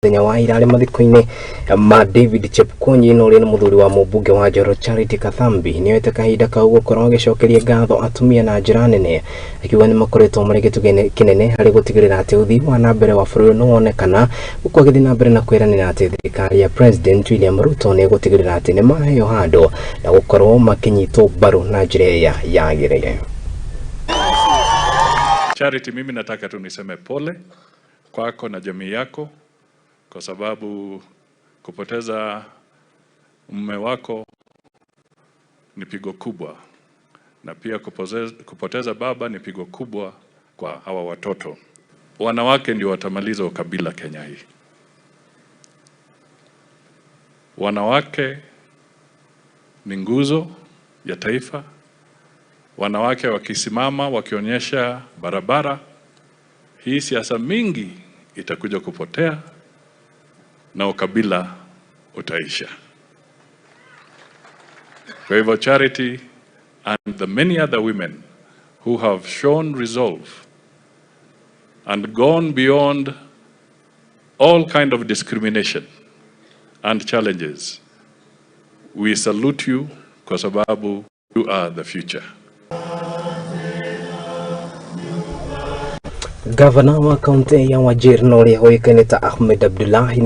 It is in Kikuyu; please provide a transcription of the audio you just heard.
Mũthenya wa ira arĩ mathiko-inĩ ma David Chepkwony na ũrĩa nĩ mũthuri wa mũmbunge wa Njoro Charity Kathambi nĩoete kahinda kau gũkorwo agĩcokeria ngatho atumia na njĩra nene, akiuga nĩ makoretwo marĩ gĩtugĩ kĩnene harĩ gũtigĩrĩra atĩ ũthii wa na mbere wa bũrũri nĩ wonekana, gũkũ agĩthiĩ na mbere na kwĩranĩra atĩ thirikari ya President William Ruto nĩ ĩgũtigĩrĩra atĩ nĩ maheo handũ na gũkorwo makĩnyitwo mbaru na njĩra ĩrĩa yagĩrĩire. Charity, mimi nataka tu niseme pole kwako na jamii yako kwa sababu kupoteza mume wako ni pigo kubwa, na pia kupoteza baba ni pigo kubwa kwa hawa watoto. Wanawake ndio watamaliza ukabila Kenya hii. Wanawake ni nguzo ya taifa. Wanawake wakisimama, wakionyesha barabara, hii siasa mingi itakuja kupotea na ukabila utaisha. Kwa hivyo Charity and the many other women who have shown resolve and gone beyond all kind of discrimination and challenges, we salute you kwa sababu you are the future. Gavana wa kaunti ya Wajir na ũrĩa ũĩkaine ta Ahmed Abdullahi.